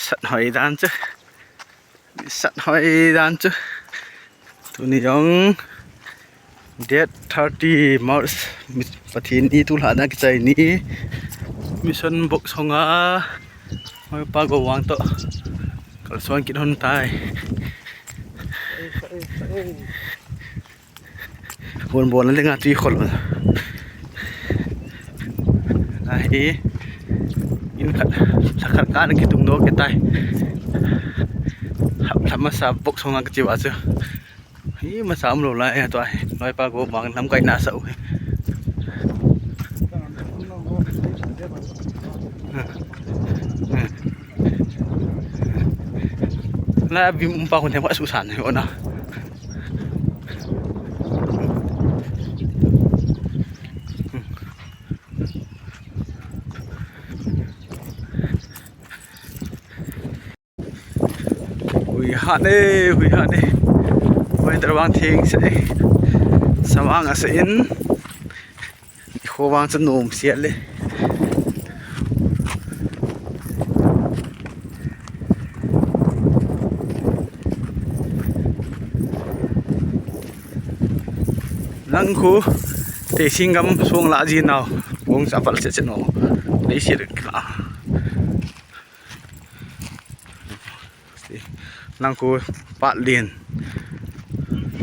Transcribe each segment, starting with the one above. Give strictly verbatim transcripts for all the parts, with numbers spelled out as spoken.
Sat hoi dan chu. Sat hoi dan chu. Tuni jong date thirty March, mi-, Pathen ni tulha na kichai ni. Mission box hong a. Hoi pa go wang to. Kalson kit hon tai. Hon bon le nga tui khol. Ahi. In khat, sa khat ka na kitung do ke tai. Hap, hap masa box hong a kichi wa chu. Hi masa um lo lai to ai. Loi pa go mang lam kai na sa u. La bim um pa kun them ka su san hi ona. Hui hat ne, hui hat ne. Hui darwang thing se. Samang ase in. Kho vang chu nom sia le. Nang khu te sing gam song la ji nau. Wong sa pal se se no. Dei sia le kila. Nang khu Patlin,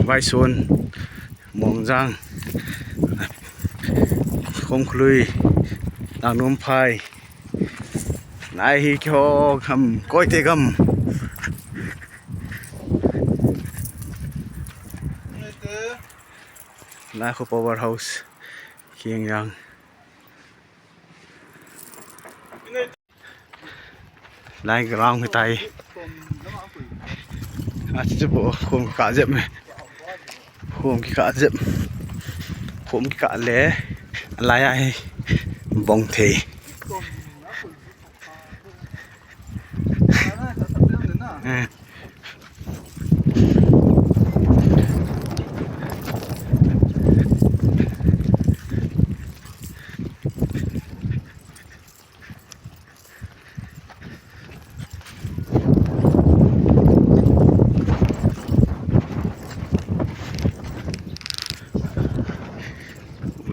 Vaison, Mongjang, Khongkhlui, Nangnomphai. Nai hi kiho gam, Koite gam. Nai khu power house, Kiangjang. Lai ground hi tai. A chu bo khum ka jep me. Khum ki ka jep. Khum ki ka le. Lai ai bong thei. Eh.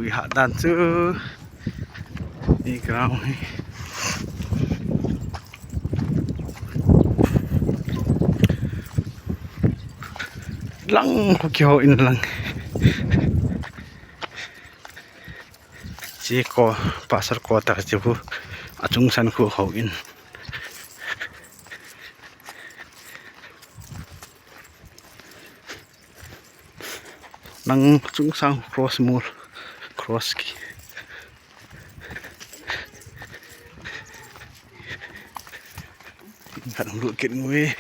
Ui, hat dan chu. Ni ground hi. Lang khu kiho in lang. Chi ko, pastor quarter chi bu, achung san khu ho in. Nang chung sang cross mol, cross ki. Khat hong lut kit ngui.